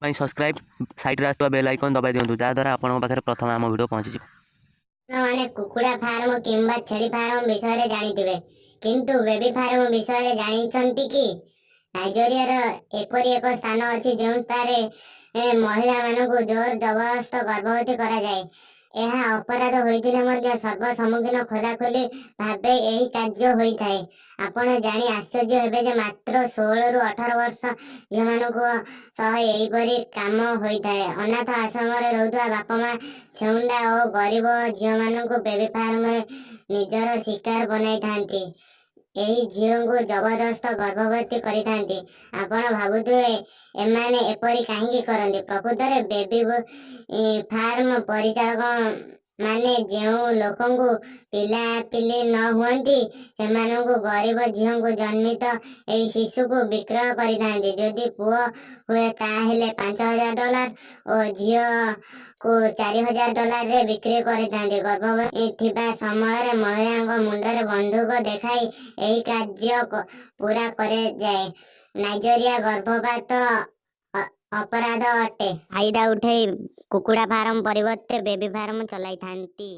ପାଇଁ ସବସ୍କ୍ରାଇବ୍, ସାଇଡ଼୍ରେ ଆସୁଥିବା ବେଲ୍ ଆଇକନ୍ ଦବାଇ ଦିଅନ୍ତୁ, ଯାହାଦ୍ୱାରା ଆପଣଙ୍କ ପାଖରେ ପ୍ରଥମେ ଆମ ଭିଡ଼ିଓ ପହଞ୍ଚିଯିବ। ଆପଣମାନେ କୁକୁଡ଼ା ଫାର୍ମ କିମ୍ବା ଛେଳି ଫାର୍ମ ବିଷୟରେ ଜାଣିଥିବେ, କିନ୍ତୁ ବେବି ଫାର୍ମ ବିଷୟରେ ଜାଣିଛନ୍ତି କି? ନାଇଜେରିଆର ଏପରି ଏକ ସ୍ଥାନ ଅଛି, ଯେଉଁଠାରେ ମହିଳାମାନଙ୍କୁ ଜୋର ଜବରଦସ୍ତ ଗର୍ଭବତୀ କରାଯାଏ। ଏହା ଅପରାଧ ହୋଇଥିଲେ ମଧ୍ୟ ସର୍ବସମ୍ମୁଖୀନ ଖୋଲାଖୋଲି ଭାବେ ଏହି କାର୍ଯ୍ୟ ହୋଇଥାଏ। ଆପଣ ଜାଣି ଆଶ୍ଚର୍ଯ୍ୟ ହେବେ ଯେ ମାତ୍ର 16ରୁ 18 ବର୍ଷ ଝିଅମାନଙ୍କ ସହ ଏହିପରି କାମ ହୋଇଥାଏ। ଅନାଥ ଆଶ୍ରମରେ ରହୁଥିବା ବାପା ମା, ଛେଉଣ୍ଡା ଓ ଗରିବ ଝିଅମାନଙ୍କୁ ବେବି ଫାର୍ମରେ ନିଜର ଶିକାର ବନାଇଥାନ୍ତି। ଏହି ଝିଅଙ୍କୁ ଜବରଦସ୍ତ ଗର୍ଭବତୀ କରିଥାନ୍ତି। ଆପଣ ଭାବୁଥିବେ, ଏମାନେ ଏପରି କାହିଁକି କରନ୍ତି? ପ୍ରକୃତରେ ବେବି ଫାର୍ମ ପରିଚାଳକ ମାନେ ଯେଉଁ ଲୋକଙ୍କୁ ପିଲାପିଲି ନ ହୁଅନ୍ତି, ସେମାନଙ୍କୁ ଗରିବ ଝିଅଙ୍କୁ ଜନ୍ମିତ ଏହି ଶିଶୁକୁ ବିକ୍ରୟ କରିଥାନ୍ତି। ଯଦି ପୁଅ ହୁଏ, ତାହେଲେ $5000 ଓ ଝିଅକୁ $4000ରେ ବିକ୍ରି କରିଥାନ୍ତି। ଗର୍ଭବତୀ ଥିବା ସମୟରେ ମହିଳାଙ୍କ ମୁଣ୍ଡରେ ବନ୍ଧୁକ ଦେଖାଇ ଏହି କାର୍ଯ୍ୟ ପୁରା କରାଯାଏ। ନାଇଜେରିଆ ଗର୍ଭପାତ ଅପରାଧ ଅଟେ। ଫାଇଦା ଉଠେଇ କୁକୁଡ଼ା ଫାର୍ମ ପରିବର୍ତ୍ତେ ବେବି ଫାର୍ମ ଚଲାଇଥାନ୍ତି।